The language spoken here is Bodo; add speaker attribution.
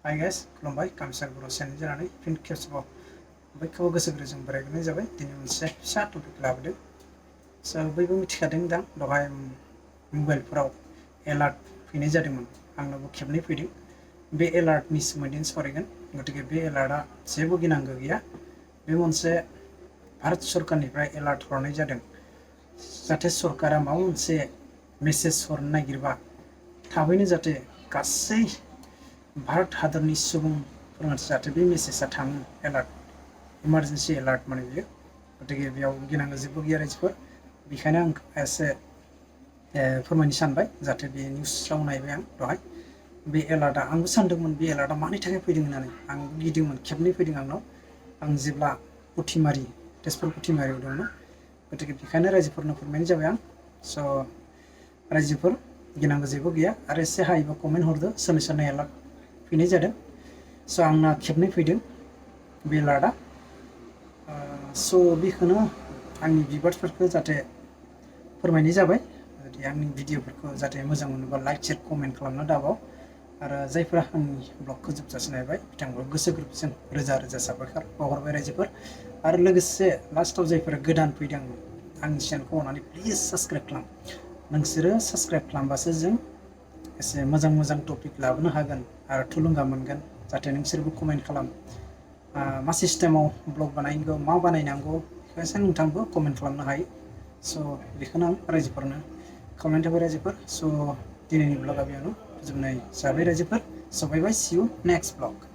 Speaker 1: हाय गाइस खुलुमबाय कामसार बर' चेनेल जानानै फिन खेबसेबाव बयखौबो गोसो गोरबोजों बरायग्रोनाय जाबाय। दिनै मोनसे फिसा टपिक लाबोदों। स' बयबो मिथिखादों दा दहाय मबाइलफोराव एलार्ट फैनाय जादोंमोन, आंनावबो खेबनै फैदों। बे एलार्टनि सोमोन्दै सावरायगोन। गतिके बे एलार्टआ जेबो गिनांगौ गैया। बे मोनसे भारत सरकारनिफ्राय एलार्ट हरनाय जादों, जाहाथे सरकारा माबा मोनसे मेसेज हरनो नागिरबा थाबैनो जाहाथे गासै भारत हादरनि सुबुंफोरनो जाहाथे बे मेसेजआ थाङो। एलार्ट, इमारजेन्सि एलार्ट माने बियो। गतिके बेयाव गिनांगौ जेबो गैया रायजोफोर। बेखायनो आं एसे फोरमायनो सानबाय, जाहाथे बे निउसआव नायबाय आं दहाय। बे एलार्टआ आंबो सानदोंमोन बे एलार्टआ मानि थाखाय फैदों होननानै। आं गिदोंमोन, खेबनै फैदों आंनाव। आं जेब्ला पुथिमारि तेजपुर पुथिमारियाव दंमोन। गतिके बेखायनो रायजोफोरनो फोरमायनाय जाबाय आं। स' रायजोफोर गिनांगौ जेबो गैया। आरो एसे हायोबा कमेन्ट हरदो सोरनि सोरनि एलार्ट फैनाय जादों। स' आंना खेबनै फैदों बे एलार्टआ। स' बेखौनो आंनि बिबार्सफोरखौ जाहाथे फोरमायनाय जाबाय। जुदि आंनि भिडिअफोरखौ जाहाथे मोजां मोनोबा लाइक शेयार कमेन्ट खालामना दाबाव। आरो जायफोरा आंनि ब्लगखौ जोबजासिम नायबाय बिथांमोनखौ गोसो गोरबोजों रोजा रोजा साबायखर बावहरबाय रायजोफोर। आरो लोगोसे लास्टआव जायफोरा गोदान फैदों आंनि चेनेलखौ अननानै प्लिज साबस्क्राइब खालाम। नोंसोरो साबस्क्राइब खालामबासो जों एसे मोजां मोजां टपिक लाबोनो हागोन आरो थुलुंगा मोनगोन। जाहाथे नोंसोरबो कमेन्ट खालाम, मा सिस्टेमाव ब्लग बानायनांगौ, मा बानायनांगौ, बेखौसो नोंथांबो कमेन्ट खालामनो हायो। स' बेखौनो आं रायजोफोरनो खावलायनाय थाबाय रायजोफोर। स' दिनैनि ब्लगआ बेयावनो फोजोबनाय जाबाय रायजोफोर। स' बाय बाय, सि इउ नेक्स्ट ब्लग।